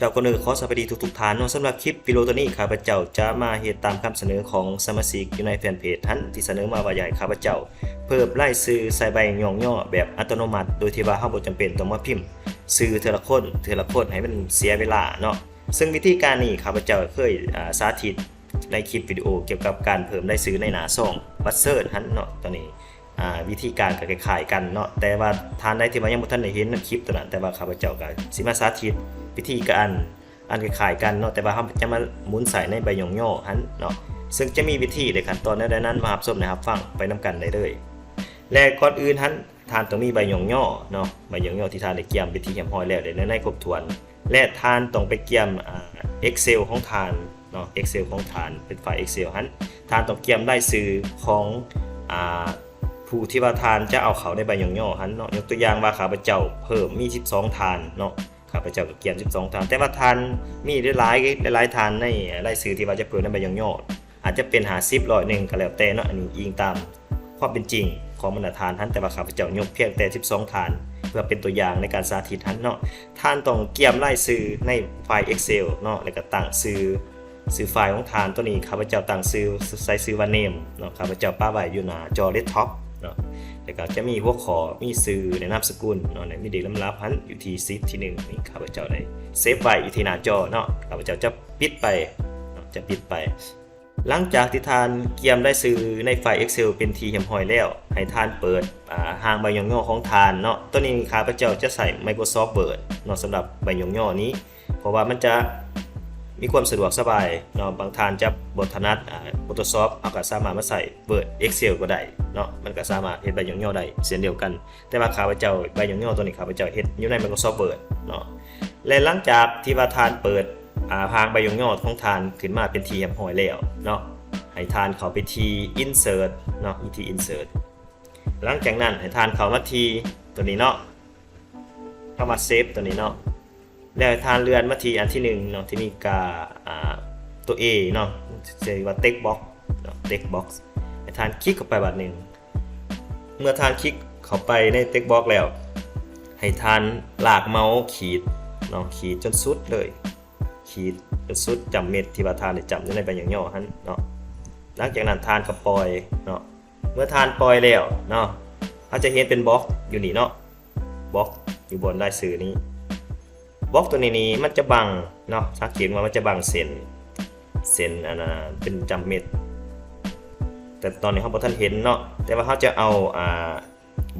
ເຈົ້າ ກ່ອນອື່ນກໍຂໍສະບາຍດີທຸກໆທ່ານເນາະ. ສຳລັບຄລິບວິດີໂອໂຕນີ້ ຂ້າພະເຈົ້າຈະມາເຮັດຕາມຄຳສະເໜີຂອງສະມາຊິກຢູ່ໃນແຟນເພຈຫັ້ນ ທີ່ສະເໜີມາວ່າຢາກໃຫ້ຂ້າພະເຈົ້າເພີ່ມລາຍຊື່ໃສ່ໃບຍ້ອງຍໍ້ແບບອັດຕະໂນມັດ ໂດຍທີ່ວ່າເຮົາບໍ່ຈຳເປັນຕ້ອງມາພິມຊື່ເທື່ອລະຄົນ ເທື່ອລະຄົນໃຫ້ມັນເສຍເວລາເນາະ. ເຊິ່ງວິທີການນີ້ ຂ້າພະເຈົ້າເຄີຍ ອາ ສາທິດໃນຄລິບວິດີໂອກ່ຽວກັບການເພີ່ມລາຍຊື່ໃນໜ້າຊອງບັດເຊີນຫັ້ນເນາະ. ຕອນນີ້ ອາ ວິທີການກໍຄ້າຍໆກັນເນາະ, ແຕ່ວ່າທ່ານໃດທີ່ວ່າຍັງບໍ່ທັນໄດ້ເຫັນຄລິບໂຕນັ້ນ ແຕ່ວ່າຂ້າພະເຈົ້າກໍຊິມາສາທິດວິທີການອັນຄ້າຍໆກັນເນາະ, ແຕ່ວ່າເຮົາຈະມາໝູນໃສ່ໃນໃບຍ້ອງຍໍ້ຫັ້ນເນາະ. ເຊິ່ງຈະມີວິທີ ແລະ ຂັ້ນຕອນແນວໃດນັ້ນ ມາຮັບຊົມ ແລະ ຮັບຟັງໄປນຳກັນໄດ້ເລີຍ. ແລະ ກ່ອນອື່ນຫັ້ນ ທ່ານຕ້ອງມີໃບຍ້ອງຍໍ້ເນາະ, ໃບຍ້ອງຍໍ້ທີ່ທ່ານໄດ້ກຽມເປັນທີ່ຮຽບຮ້ອຍແລ້ວ ແລະ ໃນຄົບຖ້ວນ ແລະ ທ່ານຕ້ອງໄປກຽມ ອາ Excel ຂອງທ່ານເນາະ, Excel ຂອງທ່ານ ເປັນໄຟລ໌ Excel ຫັ້ນ. ທ່ານຕ້ອງກຽມລາຍຊື່ຂອງ ອາ ຜູ້ທີ່ວ່າທ່ານຈະເອົາເຂົ້າໃນໃບຍ້ອງຍໍ້ຫັ້ນເນາະ. ຍົກຕົວຢ່າງວ່າ ຂ້າພະເຈົ້າເພີ່ມມີສິບສອງທ່ານເນາະ, ຂ້າພະເຈົ້າກໍກຽມສິບສອງທ່ານ, ແຕ່ວ່າທ່ານມີຫຼາຍໆ ຫຼາຍໆທ່ານໃນລາຍຊື່ທີ່ວ່າຈະເພີ່ມໃນໃບຍ້ອງຍໍ້ ອາດຈະເປັນຫ້າສິບ ຮ້ອຍໜຶ່ງກໍແລ້ວແຕ່ເນາະ, ອັນນີ້ອີງຕາມຄວາມເປັນຈິງຂອງບັນດາທ່ານຫັ້ນ, ແຕ່ວ່າຂ້າພະເຈົ້າຍົກພຽງແຕ່ສິບສອງທ່ານ ເພື່ອເປັນຕົວຢ່າງໃນການສາທິດຫັ້ນເນາະ. ທ່ານຕ້ອງກຽມລາຍຊື່ໃນໄຟລ໌ Excel ເນາະ ແລ້ວກໍຕັ້ງຊື່ ຊື່ໄຟລ໌ຂອງທ່ານ. ໂຕນີ້ຂ້າພະເຈົ້າຕັ້ງຊື່ ໃສ່ຊື່ວ່າ Name ເນາະ, ຂ້າພະເຈົ້າປະໄວ້ຢູ່ໜ້າຈໍ Desktop ເນາະ, ແລ້ວກໍຈະມີຫົວຂໍ້ ມີຊື່ ແລະ ນາມສະກຸນເນາະ, ແລະ ມີເດັກລຳດັບຫັ້ນຢູ່ທີ່ຊີດທີໜຶ່ງນີ້ ຂ້າພະເຈົ້າໄດ້ເຊບໄວ້ຢູ່ທີ່ໜ້າຈໍເນາະ. ຂ້າພະເຈົ້າຈະປິດໄປເນາະ, ຈະປິດໄປ. ຫຼັງຈາກທີ່ທ່ານກຽມລາຍຊື່ໃນໄຟລ໌ Excel ເປັນທີ່ຮຽບຮ້ອຍແລ້ວ, ໃຫ້ທ່ານເປີດ ອາ ຮ່າງໃບຍ້ອງຍໍ້ຂອງທ່ານເນາະ. ໂຕນີ້ຂ້າພະເຈົ້າຈະໃຊ້ Microsoft Word ເນາະ ສຳລັບໃບຍ້ອງຍໍ້ນີ້ ເພາະວ່າມັນຈະມີຄວາມສະດວກສະບາຍເນາະ. ບາງທ່ານຈະບໍ່ຖະໜັດ ອາ Microsoft ເຮົາກໍສາມາດມາໃຊ້ Word Excel ກໍໄດ້ເນາະ, ມັນກໍສາມາດເຮັດໃບຍ້ອງຍໍ້ໄດ້ເຊັ່ນດຽວກັນ. ແຕ່ວ່າຂ້າພະເຈົ້າ ໃບຍ້ອງຍໍ້ໂຕນີ້ ຂ້າພະເຈົ້າເຮັດຢູ່ໃນ Microsoft Word ເນາະ. ແລະ ຫຼັງຈາກທີ່ວ່າທ່ານເປີດ ອາ ຮ່າງໃບຍ້ອງຍໍ້ຂອງທ່ານຂຶ້ນມາເປັນທີ່ຮຽບຮ້ອຍແລ້ວເນາະ, ໃຫ້ທ່ານເຂົ້າໄປທີ່ Insert ເນາະ, ຢູ່ທີ່ Insert. ຫຼັງຈາກນັ້ນໃຫ້ທ່ານເຂົ້າມາທີ່ໂຕນີ້ເນາະ, ເຂົ້າມາ Save ໂຕນີ້ເນາະ, ແລ້ວໃຫ້ທ່ານເລື່ອນມາທີ່ອັນທີໜຶ່ງເນາະ ທີ່ມີກາ ອາ ຕົວ A ເນາະ, ຊື່ວ່າ Text Box ເນາະ, Text Box. ໃຫ້ທ່ານຄລິກເຂົ້າໄປບາດໜຶ່ງ. ເມື່ອທ່ານຄລິກເຂົ້າໄປໃນ Text Box ແລ້ວ ໃຫ້ທ່ານລາກເມົາຂີດເນາະ, ຂີດຈົນສຸດເລີຍ, ຂີດຈົນສຸດຈ້ຳເມັດທີ່ວ່າທ່ານໄດ້ຈ້ຳຢູ່ໃນໃບຍ້ອງຍໍ້ຫັ້ນເນາະ. ຫຼັງຈາກນັ້ນທ່ານກໍປ່ອຍເນາະ. ເມື່ອທ່ານປ່ອຍແລ້ວເນາະ, ເຮົາຈະເຫັນເປັນບັອກຢູ່ນີ້ເນາະ, ບັອກຢູ່ບົນລາຍຊື່ນີ້. ບັອກຕົວນີ້ນີ້ມັນຈະບັງເນາະ, ສັງເກດວ່າມັນຈະບັງເສັ້ນ ເສັ້ນອັນນ່າເປັນຈ້ຳເມັດ, ແຕ່ຕອນນີ້ເຮົາບໍ່ທັນເຫັນເນາະ. ແຕ່ວ່າເຮົາຈະເອົາ ອາ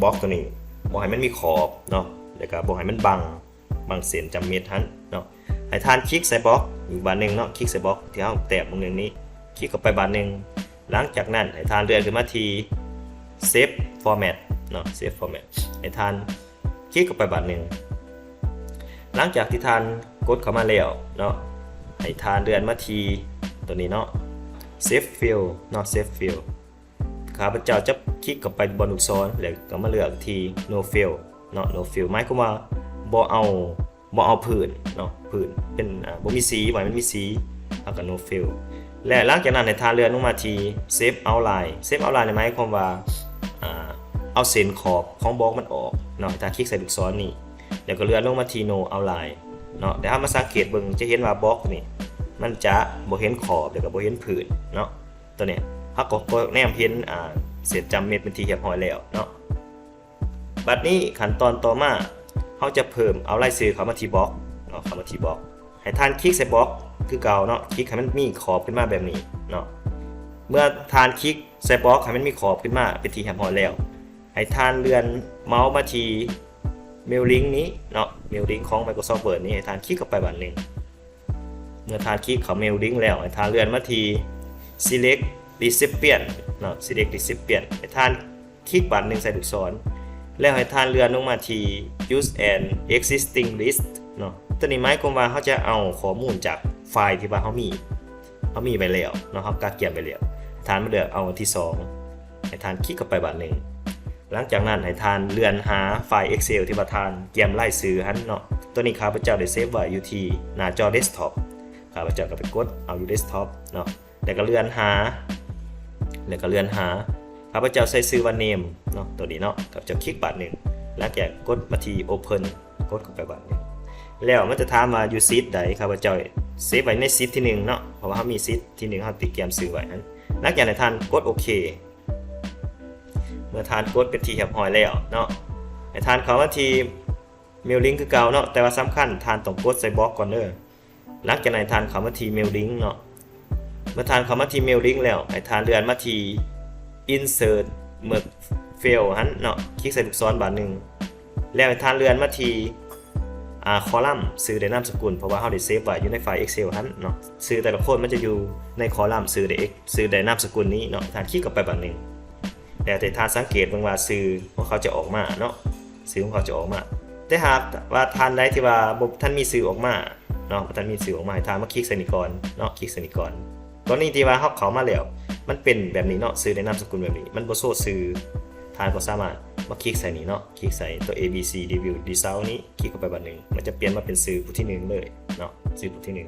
ບັອກຕົວນີ້ບໍ່ໃຫ້ມັນມີຂອບເນາະ, ແລ້ວກໍບໍ່ໃຫ້ມັນບັງ ບັງເສັ້ນຈ້ຳເມັດຫັ້ນເນາະ. ໃຫ້ທ່ານຄລິກໃສ່ບັອກອີກບາດໜຶ່ງເນາະ, ຄລິກໃສ່ບັອກທີ່ເຮົາແຕ້ມບາງໜຶ່ງນີ້, ຄລິກເຂົ້າໄປບາດໜຶ່ງ. ຫຼັງຈາກນັ້ນໃຫ້ທ່ານເລື່ອນຂຶ້ນມາທີ່ Save Format ເນາະ, Save Format. ໃຫ້ທ່ານຄລິກເຂົ້າໄປບາດໜຶ່ງ. ຫຼັງຈາກທີ່ທ່ານກົດເຂົ້າມາແລ້ວເນາະ, ໃຫ້ທ່ານເລື່ອນມາທີ່ຕົວນີ້ເນາະ, Save Fill ເນາະ, Save Fill. ຂ້າພະເຈົ້າຈະຄລິກເຂົ້າໄປບ່ອນລູກສອນ ແລ້ວກໍມາເລືອກທີ່ No Fill ເນາະ, No Fill ໝາຍຄວາມວ່າບໍ່ເອົາ ບໍ່ເອົາພື້ນເນາະ, ພື້ນເປັນ ອາ ບໍ່ມີສີ, ບໍ່ໃຫ້ມັນມີສີ, ເຮົາກໍ No Fill. ແລະ ຫຼັງຈາກນັ້ນໃຫ້ທ່ານເລື່ອນລົງມາທີ່ Save Outline. Save Outline ນີ້ໝາຍຄວາມວ່າ ອາ ເອົາເສັ້ນຂອບຂອງບັອກມັນອອກເນາະ, ໃຫ້ທ່ານຄລິກໃສ່ລູກສອນນີ້ ແລ້ວກໍເລື່ອນລົງມາທີ່ No Outline ເນາະ. ແລ້ວເຮົາມາສັງເກດເບິ່ງ ຈະເຫັນວ່າບັອກນີ້ມັນຈະບໍ່ເຫັນຂອບ ແລ້ວກໍບໍ່ເຫັນພື້ນເນາະ. ຕົວນີ້ເຮົາກໍ ກໍແນມເຫັນ ອາ ເສັ້ນຈ້ຳເມັດເປັນທີ່ຮຽບຮ້ອຍແລ້ວເນາະ. ບັດນີ້ຂັ້ນຕອນຕໍ່ມາ ເຮົາຈະເພີ່ມເອົາລາຍຊື່ເຂົ້າມາທີ່ບັອກເນາະ, ເຂົ້າມາທີ່ບັອກ. ໃຫ້ທ່ານຄລິກໃສ່ບັອກຄືເກົ່າເນາະ, ຄລິກໃຫ້ມັນມີຂອບຂຶ້ນມາແບບນີ້ເນາະ. ເມື່ອທ່ານຄລິກໃສ່ບັອກໃຫ້ມັນມີຂອບຂຶ້ນມາເປັນທີ່ຮຽບຮ້ອຍແລ້ວ, ໃຫ້ທ່ານເລື່ອນເມົາມາທີ່ Mail Link ນີ້ເນາະ, Mail Link ຂອງ Microsoft Word ນີ້, ໃຫ້ທ່ານຄລິກເຂົ້າໄປບາດໜຶ່ງ. ເມື່ອທ່ານຄລິກເຂົ້າ Mail Link ແລ້ວ ໃຫ້ທ່ານເລື່ອນມາທີ່ Select Recipient ເນາະ, Select Recipient. ໃຫ້ທ່ານຄລິກບາດໜຶ່ງໃສ່ລູກສອນ ແລ້ວໃຫ້ທ່ານເລື່ອນລົງມາທີ່ Use an Existing List ເນາະ. ຕົວນີ້ໝາຍຄວາມວ່າເຮົາຈະເອົາຂໍ້ມູນຈາກໄຟລ໌ທີ່ວ່າເຮົາມີ ເຮົາມີໄວ້ແລ້ວເນາະ, ເຮົາກະກຽມໄວ້ແລ້ວ. ທ່ານມາເລືອກເອົາອັນທີສອງ ໃຫ້ທ່ານຄລິກເຂົ້າໄປບາດໜຶ່ງ. ຫຼັງຈາກນັ້ນໃຫ້ທ່ານເລື່ອນຫາໄຟລ໌ Excel ທີ່ວ່າທ່ານກຽມລາຍຊື່ຫັ້ນເນາະ. ຕົວນີ້ຂ້າພະເຈົ້າໄດ້ເຊບໄວ້ຢູ່ທີ່ໜ້າຈໍ Desktop. ຂ້າພະເຈົ້າກໍໄປກົດເອົາຢູ່ Desktop ເນາະ, ແລ້ວກໍເລື່ອນຫາ ແລ້ວກໍເລື່ອນຫາ. ຂ້າພະເຈົ້າໃສ່ຊື່ວ່າ Name ເນາະ, ຕົວນີ້ເນາະ. ຂ້າພະເຈົ້າຄລິກບາດໜຶ່ງ ແລ້ວກໍກົດມາທີ່ Open, ກົດເຂົ້າໄປບາດໜຶ່ງ. ແລ້ວມັນຈະຖາມວ່າຢູ່ຊີດໃດ ຂ້າພະເຈົ້າເຊບໄວ້ໃນຊີດທີໜຶ່ງເນາະ ເພາະວ່າເຮົາມີຊີດທີໜຶ່ງ ເຮົາຕິດກຽມຊື່ໄວ້ຫັ້ນ. ຫຼັງຈາກນັ້ນທ່ານກົດໂອເຄ. ເມື່ອທ່ານກົດເປັນທີ່ຮຽບຮ້ອຍແລ້ວເນາະ ໃຫ້ທ່ານເຂົ້າມາທີ່ Mail Link ຄືເກົ່າເນາະ ແຕ່ວ່າສຳຄັນທ່ານຕ້ອງກົດໃສ່ Box ກ່ອນເດີ. ຫຼັງຈາກນັ້ນທ່ານເຂົ້າມາທີ່ Mail Link ເນາະ ເມື່ອທ່ານເຂົ້າມາທີ່ Mail Link ແລ້ວ ໃຫ້ທ່ານເລື່ອນມາທີ່ Insert Merge Field ຫັ້ນເນາະ ຄລິກໃສ່ລູກສອນບາດໜຶ່ງ ແລ້ວໃຫ້ທ່ານເລື່ອນມາທີ່ ອ່າ ຄອລັມຊື່ ແລະ ນາມສະກຸນ ເພາະວ່າເຮົາໄດ້ເຊບໄວ້ຢູ່ໃນໄຟລ໌ Excel ຫັ້ນເນາະ ຊື່ແຕ່ລະຄົນມັນຈະຢູ່ໃນຄອລັມຊື່ ແລະ ເອັກ ຊື່ ແລະ ນາມສະກຸນນີ້ເນາະ. ທ່ານຄລິກເຂົ້າໄປບາດໜຶ່ງ ແລ້ວໃຫ້ທ່ານສັງເກດເບິ່ງວ່າຊື່ຂອງເຂົາຈະອອກມາເນາະ ຊື່ຂອງເຂົາຈະອອກມາ. ແຕ່ຫາກວ່າທ່ານໃດທີ່ວ່າບໍ່ທັນມີຊື່ອອກມາເນາະ ບໍ່ທັນມີຊື່ອອກມາ ໃຫ້ທ່ານມາຄລິກໃສ່ນີ້ກ່ອນເນາະ ຄລິກໃສ່ນີ້ກ່ອນ. ກໍລະນີທີ່ວ່າເຮົາເຂົ້າມາແລ້ວ ມັນເປັນແບບນີ້ເນາະ ຊື່ ແລະ ນາມສະກຸນແບບນີ້ ມັນບໍ່ໂຊຊື່ ທ່ານກໍສາມາດມາຄລິກໃສ່ນີ້ເນາະ ຄລິກໃສ່ຕົວ A B C Review Result ນີ້ ຄລິກເຂົ້າໄປບາດໜຶ່ງ ມັນຈະປ່ຽນມາເປັນຊື່ຜູ້ທີໜຶ່ງເລີຍເນາະ ຊື່ຜູ້ທີໜຶ່ງ.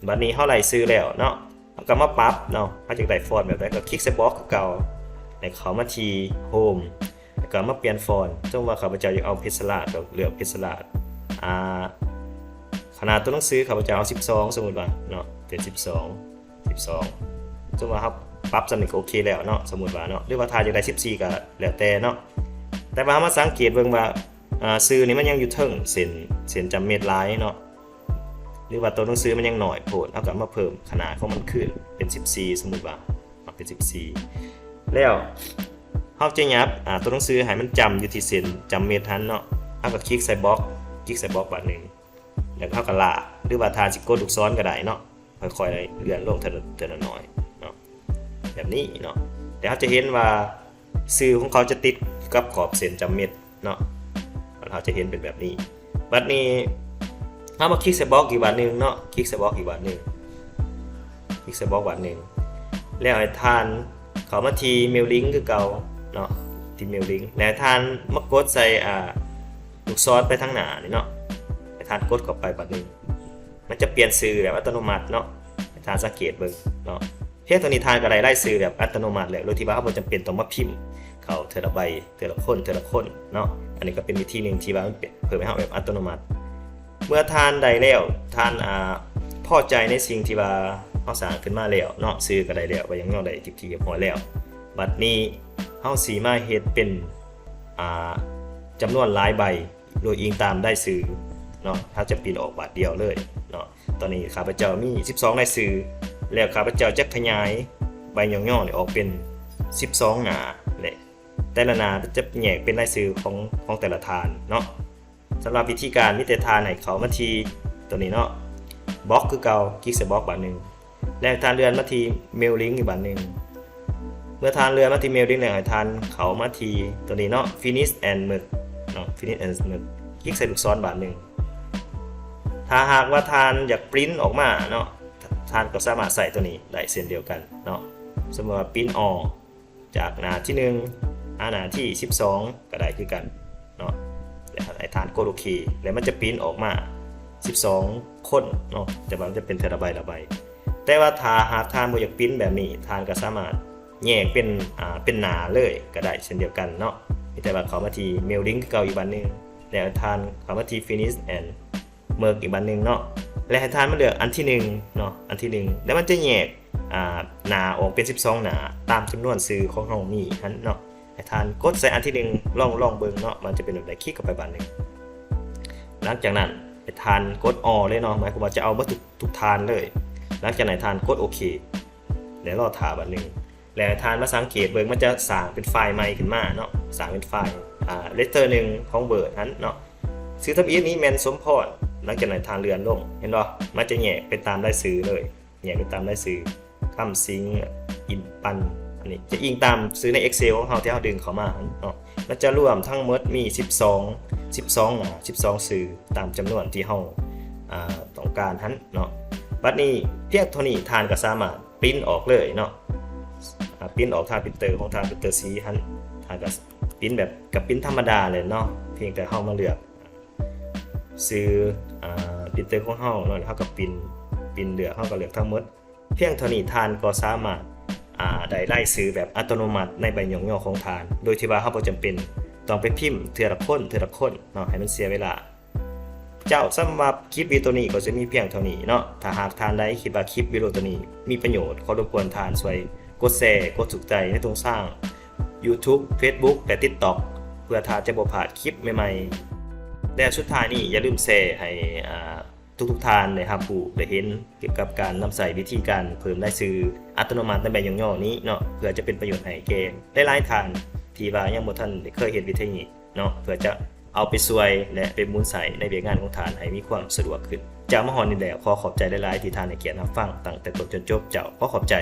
ບາດນີ້ເຮົາໄດ້ຊື່ແລ້ວເນາະ ເຮົາກໍມາປັບເນາະ ເຮົາຢາກໄດ້ຟອນແບບໃດ ກໍຄລິກໃສ່ Box ຄືເກົ່າ ແລ້ວເຂົ້າມາທີ່ Home ແລ້ວກໍມາປ່ຽນຟອນ. ສົມມຸດວ່າຂ້າພະເຈົ້າຢາກເອົາ Page Splash ກໍເລືອກ Page Splash ອ່າ ຂະໜາດຕົວໜັງສືຂ້າພະເຈົ້າເອົາສິບສອງ ສົມມຸດວ່າເນາະ ເປັນສິບສອງ ສິບສອງ. ສົມມຸດວ່າເຮົາປັບສ່ຳນີ້ກໍໂອເຄແລ້ວເນາະ ສົມມຸດວ່າເນາະ ຫຼືວ່າຖ້າຢາກໄດ້ສິບສີ່ກໍແລ້ວແຕ່ເນາະ. ແຕ່ວ່າເຮົາມາສັງເກດເບິ່ງວ່າ ອ່າ ຊື່ນີ້ມັນຍັງຢູ່ເທິງເສັ້ນ ເສັ້ນຈຳເມັດຫຼາຍເນາະ ຫຼືວ່າຕົວໜັງສືມັນຍັງໜ້ອຍໂພດ ເຮົາກໍມາເພີ່ມຂະໜາດຂອງມັນຂຶ້ນເປັນສິບສີ່ ສົມມຸດວ່າເປັນສິບສີ່ ແລ້ວເຮົາຈະຫຍັບ ອ່າ ຕົວໜັງສືໃຫ້ມັນຈ້ຳຢູ່ທີ່ເສັ້ນຈຳເມັດຫັ້ນເນາະ ເຮົາກໍຄລິກໃສ່ Box ຄລິກໃສ່ Box ບາດໜຶ່ງ ແລ້ວເຮົາກໍລາກ ຫຼືວ່າທ່ານຊິກົດລູກສອນກໍໄດ້ເນາະ ຄ່ອຍໆເລື່ອນລົງເທື່ອ ເທື່ອໜ້ອຍເນາະ ແບບນີ້ເນາະ. ແລ້ວເຮົາຈະເຫັນວ່າຊື່ຂອງເຂົາຈະຕິດກັບຂອບເສັ້ນຈຳເມັດເນາະ ເຮົາຈະເຫັນເປັນແບບນີ້. ບັດນີ້ເຮົາມາຄລິກໃສ່ Box ອີກບາດໜຶ່ງເນາະ ຄລິກໃສ່ Box ອີກບາດໜຶ່ງ ຄລິກໃສ່ Box ບາດໜຶ່ງ ແລ້ວໃຫ້ທ່ານເຂົ້າມາທີ່ Mail Link ຄືເກົ່າເນາະ ທີ່ Mail Link ແລ້ວໃຫ້ທ່ານມາກົດໃສ່ ອ່າ ລູກສອນໄປທາງໜ້ານີ້ເນາະ ໃຫ້ທ່ານກົດເຂົ້າໄປບາດໜຶ່ງ ມັນຈະປ່ຽນຊື່ແບບອັດຕະໂນມັດເນາະ ໃຫ້ທ່ານສັງເກດເບິ່ງເນາະ. ພຽງເທົ່ານີ້ທ່ານກໍໄດ້ລາຍຊື່ແບບອັດຕະໂນມັດແລ້ວ ໂດຍທີ່ວ່າເຮົາບໍ່ຈຳເປັນຕ້ອງມາພິມເຂົ້າເທື່ອລະໃບ ເທື່ອລະຄົນ ເທື່ອລະຄົນເນາະ. ອັນນີ້ກໍເປັນວິທີໜຶ່ງທີ່ວ່າມັນເປັນ ເພີ່ມໃຫ້ເຮົາແບບອັດຕະໂນມັດ. ເມື່ອທ່ານໄດ້ແລ້ວ ທ່ານ ອ່າ ພໍໃຈໃນສິ່ງທີ່ວ່າເຮົາສ້າງຂຶ້ນມາແລ້ວເນາະ ຊື່ກໍໄດ້ແລ້ວ ໃບຫຍັງກໍໄດ້ເປັນທີ່ຮຽບຮ້ອຍແລ້ວ. ບັດນີ້ເຮົາຊິມາເຮັດເປັນ ອ່າ ຈຳນວນລາຍໃບ ໂດຍອີງຕາມລາຍຊື່ເນາະ ເຮົາຈະປຣິ້ນອອກບາດດຽວເລີຍເນາະ. ຕອນນີ້ຂ້າພະເຈົ້າມີສິບສອງລາຍຊື່ ແລ້ວຂ້າພະເຈົ້າຈະຂະຫຍາຍໃບຫຍໍ້ໆນີ້ອອກເປັນສິບສອງໜ້າ ແລະ ແຕ່ລະໜ້າຈະແຍກເປັນລາຍຊື່ຂອງ ຂອງແຕ່ລະທ່ານເນາະ. ສຳລັບວິທີການ ມີແຕ່ທ່ານໃຫ້ເຂົ້າມາທີ່ຕົວນີ້ເນາະ Box ຄືເກົ່າ ຄລິກໃສ່ Box ບາດໜຶ່ງ ແລ້ວໃຫ້ທ່ານເລື່ອນມາທີ່ Mail Link ອີກບາດໜຶ່ງ. ເມື່ອທ່ານເລື່ອນມາທີ່ Mail Link ແລ້ວ ໃຫ້ທ່ານເຂົ້າມາທີ່ຕົວນີ້ເນາະ Finish and Merge ເນາະ Finish and Merge ຄລິກໃສ່ລູກສອນບາດໜຶ່ງ. ຖ້າຫາກວ່າທ່ານຢາກປຣິ້ນອອກມາເນາະ ທ່ານກໍສາມາດໃຊ້ຕົວນີ້ໄດ້ເຊັ່ນດຽວກັນເນາະ. ສົມມຸດວ່າ Print All ຈາກໜ້າທີໜຶ່ງຫາໜ້າທີສິບສອງກໍໄດ້ຄືກັນເນາະ ແລ້ວໃຫ້ທ່ານກົດໂອເຄ ແລ້ວມັນຈະປຣິ້ນອອກມາສິບສອງຄົນເນາະ ແຕ່ວ່າມັນຈະເປັນເທື່ອລະໃບລະໃບ. ແຕ່ວ່າຖ້າຫາກທ່ານບໍ່ຢາກປຣິ້ນແບບນີ້ ທ່ານກໍສາມາດແຍກເປັນ ອ່າ ເປັນໜ້າເລີຍກໍໄດ້ເຊັ່ນດຽວກັນເນາະ. ມີແຕ່ວ່າເຂົ້າມາທີ່ Mail Link ຄືເກົ່າອີກບາດໜຶ່ງ ແລ້ວທ່ານເຂົ້າມາທີ່ Finish and Merge ອີກບາດໜຶ່ງເນາະ ແລະ ໃຫ້ທ່ານມາເລືອກອັນທີໜຶ່ງເນາະ ອັນທີໜຶ່ງ ແລ້ວມັນຈະແຍກ ອ່າ ໜ້າອອກເປັນສິບສອງໜ້າ ຕາມຈຳນວນຊື່ຂອງເຮົາມີຫັ້ນເນາະ. ໃຫ້ທ່ານກົດໃສ່ອັນທີໜຶ່ງ ລອງ ລອງເບິ່ງເນາະ ມັນຈະເປັນແບບໃດ ຄລິກເຂົ້າໄປບາດໜຶ່ງ. ຫຼັງຈາກນັ້ນໃຫ້ທ່ານກົດ All ເລີຍເນາະ ໝາຍຄວາມວ່າຈະເອົາເບິດທຸກ ທຸກທ່ານເລີຍ. ຫຼັງຈາກນັ້ນໃຫ້ທ່ານກົດໂອເຄ ແລ້ວລໍຖ້າບາດໜຶ່ງ ແລ້ວໃຫ້ທ່ານມາສັງເກດເບິ່ງ ມັນຈະສ້າງເປັນໄຟລ໌ໃໝ່ຂຶ້ນມາເນາະ ສ້າງເປັນໄຟລ໌ ອ່າ ເລເຕີໜຶ່ງຂອງ Word ຫັ້ນເນາະ ຊື່ທຳອິດນີ້ແມ່ນສົມພອນ. ຫຼັງຈາກນັ້ນທ່ານເລື່ອນລົງ ເຫັນບໍ່ ມັນຈະແຍກໄປຕາມລາຍຊື່ເລີຍ ແຍກໄປຕາມລາຍຊື່ ຄຳສິງ ອິນປັນ ອັນນີ້ຈະອີງຕາມຊື່ໃນ Excel ຂອງເຮົາທີ່ເຮົາດຶງເຂົ້າມາເນາະ. ມັນຈະລວມທັງໝົດມີສິບສອງ ສິບສອງໜ້າ ສິບສອງຊື່ ຕາມຈຳນວນທີ່ເຮົາ ອ່າ ຕ້ອງການຫັ້ນເນາະ. ບັດນີ້ພຽງເທົ່ານີ້ທ່ານກໍສາມາດ ປຣິ້ນອອກເລີຍເນາະ ອາ ປຣິ້ນອອກທາງປຣິ້ນເຕີຂອງທ່ານ ປຣິ້ນເຕີສີຫັ້ນ ທ່ານກໍປຣິ້ນແບບ ກໍປຣິ້ນທຳມະດາແຫຼະເນາະ ພຽງແຕ່ເຮົາມາເລືອກຊື່ ອາ ປຣິ້ນເຕີຂອງເຮົາເນາະ ເຮົາກໍປຣິ້ນ ປຣິ້ນເລືອກ ເຮົາກໍເລືອກທັງໝົດ. ພຽງເທົ່ານີ້ທ່ານກໍສາມາດ ອາ ໄດ້ລາຍຊື່ແບບອັດຕະໂນມັດໃນໃບຫຍໍ້ໆຂອງທ່ານ ໂດຍທີ່ວ່າເຮົາບໍ່ຈຳເປັນຕ້ອງໄປພິມເທື່ອລະຄົນ ເທື່ອລະຄົນເນາະ ໃຫ້ມັນເສຍເວລາ. ເຈົ້າ, ສຳລັບຄລິບວິດີໂອໂຕນີ້ກໍຈະມີພຽງເທົ່ານີ້ເນາະ. ຖ້າຫາກທ່ານໃດຄິດວ່າຄລິບວິດີໂອໂຕນີ້ມີປະໂຫຍດ, ຂໍລົບກວນທ່ານຊ່ວຍກົດແຊ, ກົດຖືກໃຈໃນຕົງຊ່ອງ YouTube, Facebook ແລະ TikTok ເພື່ອທ່ານຈະບໍ່ພາດຄລິບໃໝ່ໆ. ແລະ ສຸດທ້າຍນີ້ຢ່າລືມແຊໃຫ້ ອ່າ ທຸກໆທ່ານໄດ້ຮັບຮູ້ໄດ້ເຫັນກ່ຽວກັບການນຳໃຊ້ວິທີການເພີ່ມລາຍຊື່ອັດຕະໂນມັດໃນໃບຍ້ອງຍໍນີ້ເນາະ, ເພື່ອຈະເປັນປະໂຫຍດໃຫ້ແກ່ຫຼາຍໆທ່ານທີ່ວ່າຍັງບໍ່ທັນໄດ້ເຄີຍເຮັດວິທີນີ້ເນາະ, ເພື່ອຈະເອົາໄປຊ່ວຍ ແລະ ໄປໝູນໃຊ້ໃນວຽກງານຂອງທ່ານໃຫ້ມີຄວາມສະດວກຂຶ້ນ. ເຈົ້າ, ມາຮອດນີ້ແລ້ວ, ຂໍຂອບໃຈຫຼາຍໆທີ່ທ່ານໃຫ້ກຽດຮັບຟັງຕັ້ງແຕ່ຕົ້ນຈົນຈົບ. ເຈົ້າ, ຂໍຂອບໃຈ.